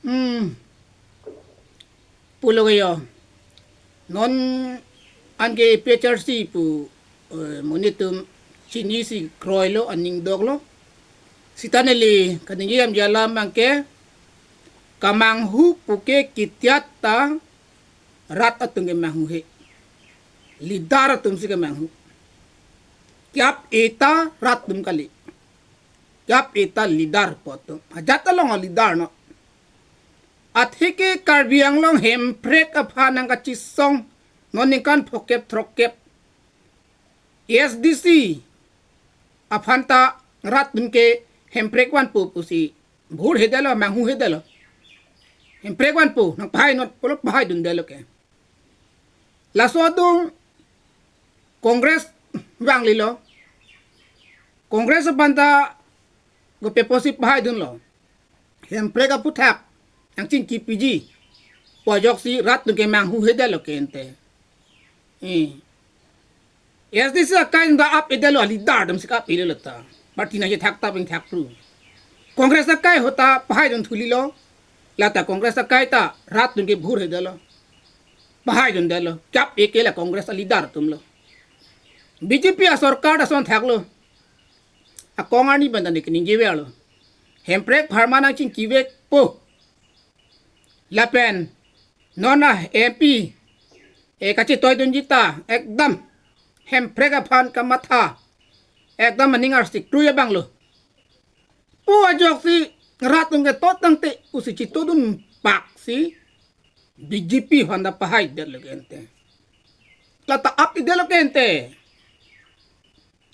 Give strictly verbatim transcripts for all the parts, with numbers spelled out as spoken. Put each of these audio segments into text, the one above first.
Hmm. Pulo ke yo. Non anke A P H L C pu, eh, monit atum chinisi kroilo, aning doklo. Sita neli kaningje amji alam abangke, kemanghu puke kitiat ta rat atum kemanghu he. Leader atumsi kemanghu. Kep-e ta rat atum kali. Kep-e ta leader pu atum. Ajat along a-leader non. Atheke Karbi Anglong Hemprek aphan nangkachisong non ningkan phokep throkkep. A S D C aphan ta rat atum ke Hemprek vanpo pusi bhur hedetlo, manghu hedetlo. Hemprek vanpo, nangpahai non pulo, pahaidundetlo ke. Laso adung Congress vanglelo. Congress aphan ta kopi pusi pahaidunlo. Hemprek aphuthak nangchingkipiji pu ajoksi rat atum kemanghu hedetlo ke ante. Eh. A S D C akai ta ap-edetlo, a-leader atumsi ap-edetlo ta. Party nangkethak ta pingthak pru. Congress akai ahut ta pahaidun thulilo. Lata Congress akai ta rat atum ke bhur hedetlo. Pahaidundetlo. Kep-e ke la Congress a-leader atumlo. B J P asorkar ta ason thaklo. Akong arni pen ta neli kaningjeverlo. Hemprek pharman nangchingkivekpo. Lapen non a-M P, eh, kachetoidunji ta ekdam Hemprek aphan kamatha, ekdam aning arsik krui abanglo. Pu ajoksi rat atum ke tot tangte pusi chetodun paksi B J P aphan ta pahaidetlo ke ante. Lata ap-edetlo ke ante.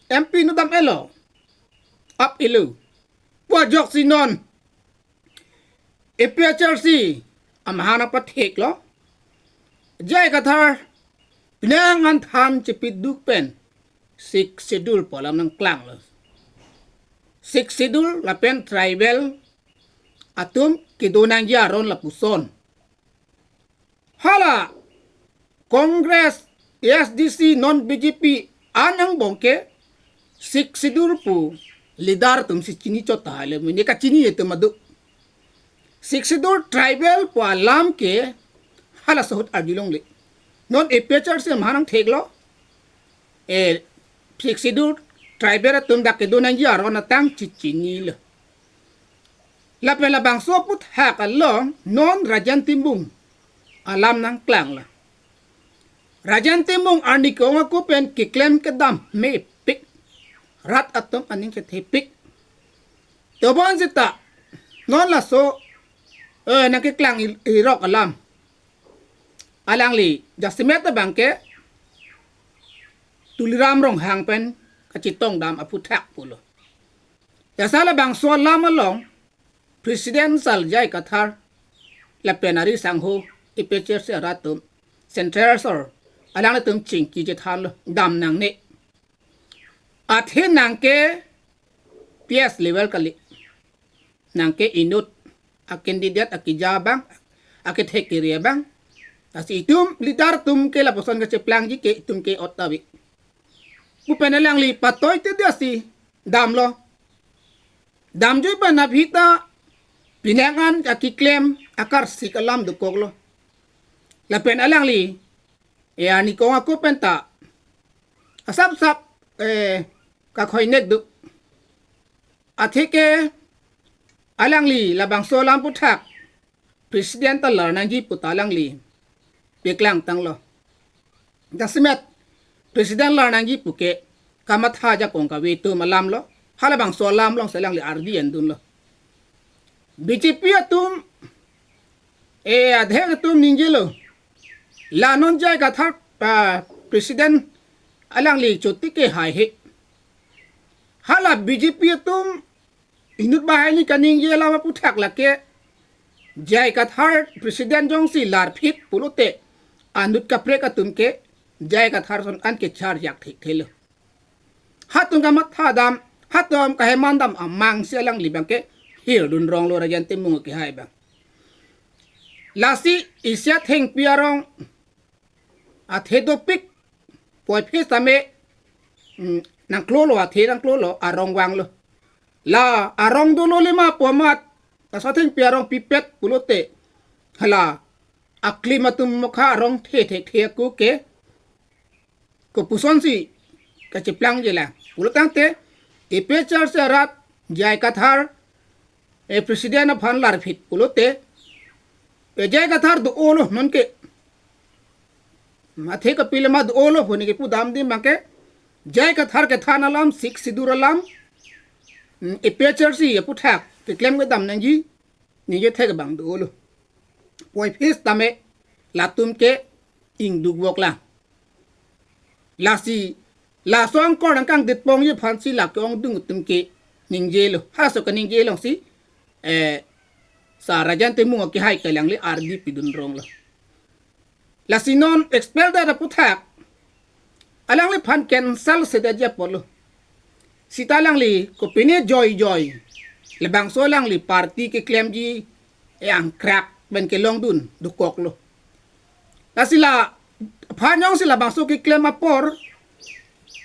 M P inut dam-etlo. Ap-elo. Pu ajoksi non A P H L C amahang nangpatheklo. J I Kathar penang an than chepiduk pen Sixth Schedule pu alam nangklanglo. Sixth Schedule lapen tribal atum kedo nangji aron lapuson. Hala Congress, A S D C, non B J P an angbong ke Sixth Schedule pu leader atumsi chini chot tahai le, mene kachini atum ado. Sixth Schedule tribal pu alam ke halaso ahut arjulongle. Non A P H L C amahang nangtheklo. Eh, Sixth Schedule tribal atum dak kedo nangji aron atang chechinilo. Lapen labangso aphuthak along non Rajen Timung alam nangklanglo. Rajen Timung arniko ako pen keklem kedam mepik. Rat atum aning chethepik. Tobang seta non laso, eh, nangkeklang i-, irok alam. Alangli jasemet abangke Tuliram Ronghang pen kachetongdam aphuthak pulo. Jasa labangso alam along President sal J I Kathar lapen ari sangho A P H L C arat atum, Central asor, alanglitum chingki chethanlo, dam nangne. Athe nangke P S level kali. Nangke inut a-candidate akija abang, akethek kere abang. Lasi itum leader atum ke lapuson kacheplangji ke itum ke ot ave pu pen alangli patoi te dia si damlo. Damjui pen aphi ta penang an akeklem akarsik alam dokoklo. Lapen alangli, eh, arniko ako pen ta asapsap, eh, kakhoinek do. Atheke alangli labangso alam aphuthak President ta lar nangji pu ta alangli paklang tanglo. Jasemet President lar nangji puke kamatha ajakong kave atum alamlo. Halabangso alam alongsi alangli ardi endunlo. B J P atum, eh, adhek atum ningjelo. La non J I Kathar, ah, President alangli chotiki haihe. Hala B J P atum inut banghini kaningje alam aphuthak lake J I Kathar President jongsi larphit pulote anut kaprek atum ke J I Kathar ason an kechar jak thekthelo. Hatum kamatha dam, hatum kaheman dam amangsi alangli abangke hirdun ronglo Rajen Timung kehai abang. Lasi isi athengpi arong athe dopik, puvoiphit tame, mm, nangklolo, athe nangklolo, arong vanglo. La arong dolo lema pu amat Laso athengpi arong pipet pulote, hala aklim atum mokha arong the thekthe ako ke, kopusonsi kacheplang jela. Pulotangte, A P H L C arat J I Kathar, eh, president aphan larphit pulote, eh, J I Kathar do-olo nonke. Mathe kapilema do-olo pu neli kepudam di abangke, J I Kathar kethan alam, Sixth Schedule alam, mm, A P H L C aputhak keklem kedam nangji, ningje thek abang do-olo. Puvoiphit tame latum ke ingduk voklang. Lasi, laso angkor nangkangdetpongji aphansi la ke-ongdung atum ke ningjelo. Halaso kaningje alongsi, eh, sar Rajen Timung akehai ke alangli ardi pidun ronglo. Lasi non expel det aputhak alangliphan cancel sedetji apotlo. Seta alangli kopine joijoi, labangso alangli party keklemji, eh, angkrak pen kelongdun dokoklo. Lasi laphan jongsi labangso keklem apor,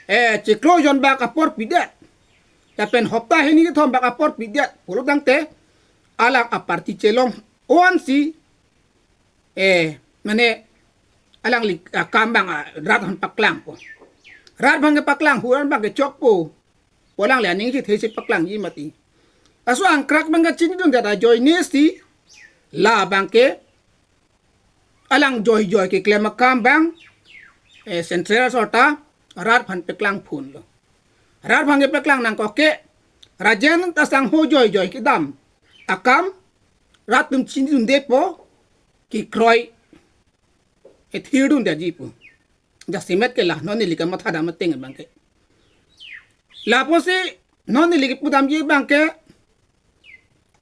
eh, chiklo jon bak apor pidet, lapen hopta hini kethom bak apor pidet pulotangte, alang aparty chelong-onsi, eh, mane alangli, ah, kam abang, ah, rat aphan paklangpo. Rat abang kepaklang, huran abang kechokpo pu alangli aning chithesi paklangji mati. Laso angkrak abang kachinidundet ajoinesi, la abangke alang joijoi keklem akam abang, eh, central sorta rat aphan paklangphunlo. Rat abang kepaklang nangkok ke, Rajen ta sangho joijoi kedam akam rat atum chinidundepo, kekroi ethirdundetji pu. Jasemet ke la non neli kamathadam ateng abangke. Lapusi non neli kepudamji abangke,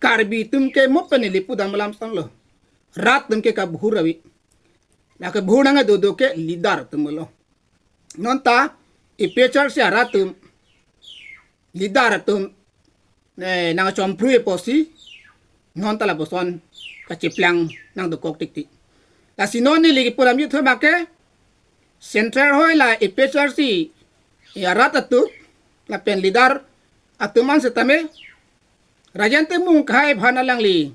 Karbi atum ke mo pen neli pudam alam sanglo. Rat atum ke kabhur avi. La kabhur nangdo do ke leader atumlo. Nonta A P H L C arat atum, leader atum, eh, nangchomprui apotsi, nonta lapuson kacheplang nangdokok tiktik. Lasi non neli kepudamji thoma ke, central hoi la A P H L C, eh, arat atum, lapen leader atum an setame, Rajen Timung akehai aphan alangli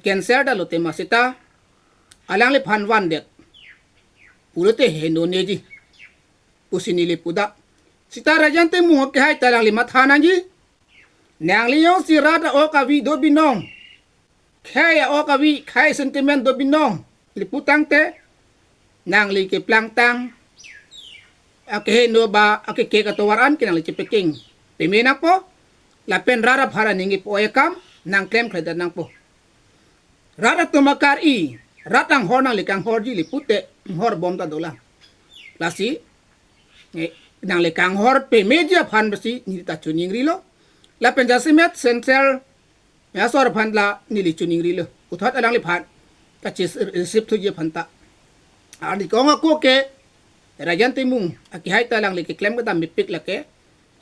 cancel detlo tema seta, alangliphan vandet pulote heno neji pusi neli pudam. Seta Rajen Timung akehai ta alangli matha nangji. Nangli jongsi rat a-ok avi do binong, khei a-ok avi, khei sentiment do binong, neli putangte, nangli keplangtang akeheno ba akekek atovar an ke nangli chepekeng peme nangpo, lapen rat aphan aning ipo ekam nangklemkledet nangpo. Rat atum akar-i, rat anghor nangli kanghorji neli pute, anghor bom ta dolang. Lasi, eh, nangli kanghor pemeji aphan pusi neli ta choningrilo. Lapen jasemet central asor aphan la neli choningrilo. Puthot alangliphan kachi-receive thuji aphan ta. Ardi ke-ong ako ke, Rajen Timung akehai ta alangli keklem kedam mepik lake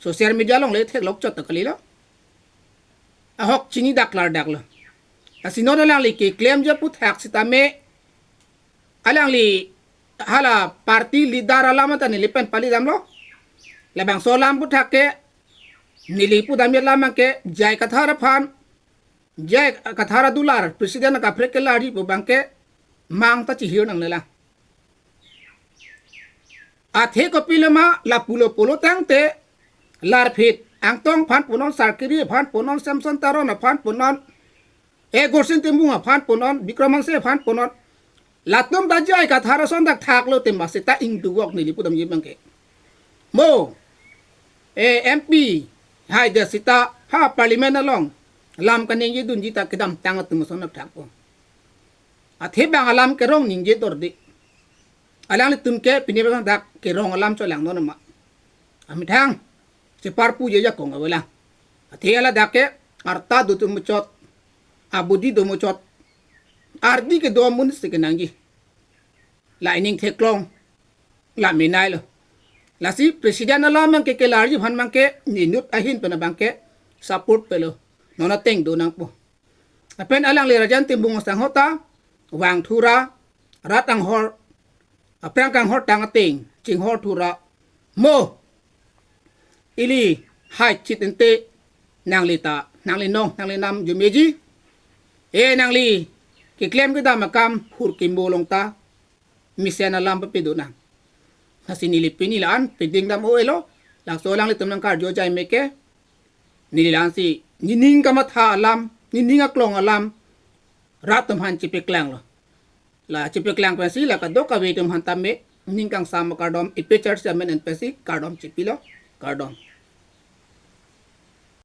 social media along le theklok chot ta kalilo. Ahok chinidak klardaklo. Lasi non alangli keklemji aputhak setame, alangli hala party leader alam ta neli pen palidamlo. Labangso alam aputhak ke, neli pudamji alam abangke, J I Kathar aphan, J I Kathar adular president akaprek kelarji pu abangke, mang ta chihir nangnelo. Athe kopilema lapulo pulotangte, larphit Angtong aphan punon, Sarkiri aphan punon, Samson Teron aphan punon, eh, Gorsing Timung aphan punon, Bikram Hanse aphan punon. Latum ta J I Kathar ason thakthaklo tema seta ingduk vok neli pudamji abangke. Mo, eh, M P haidet seta ha parliament along lam kaningjedunji ta kedamtang atum ason thakthakpo. Athe bang alam kerong ningje dorde. Alanglitum ke pini abang dak kerong alam cholang non ma. Amethang cheparpuji ajakong avelang. Athe hala dak ke arta do muchot, abudi do muchot, ardi kedo amonit si kenangji. La ining theklong, la menailo. Lasi president alam abangke kelarji aphan abangke, ne inut ahin pen abangke support pelo. Non ateng do nangpo. Lapen alangli Rajen Timung asangho ta vangthu ra, rat anghor, aphrang kanghortang ateng chinghorthu ra, mo ili haichit ente nangli ta nangli nong nangli nam jumeji, e nangli keklem kedam akam hur kimbo along ta mesen alam papedo nang. Lasi neli pini la-an peding dam o elo, laso alanglitum nangkarju ajai meke, neli la-ansi nening kamatha alam, nening aklong alam rat atum aphan chepaklanglo. La chepaklang pensi la kadokave atum aphan tame ning kangsam akardom, ipe church amen en pensi kardom chepilo, kardom.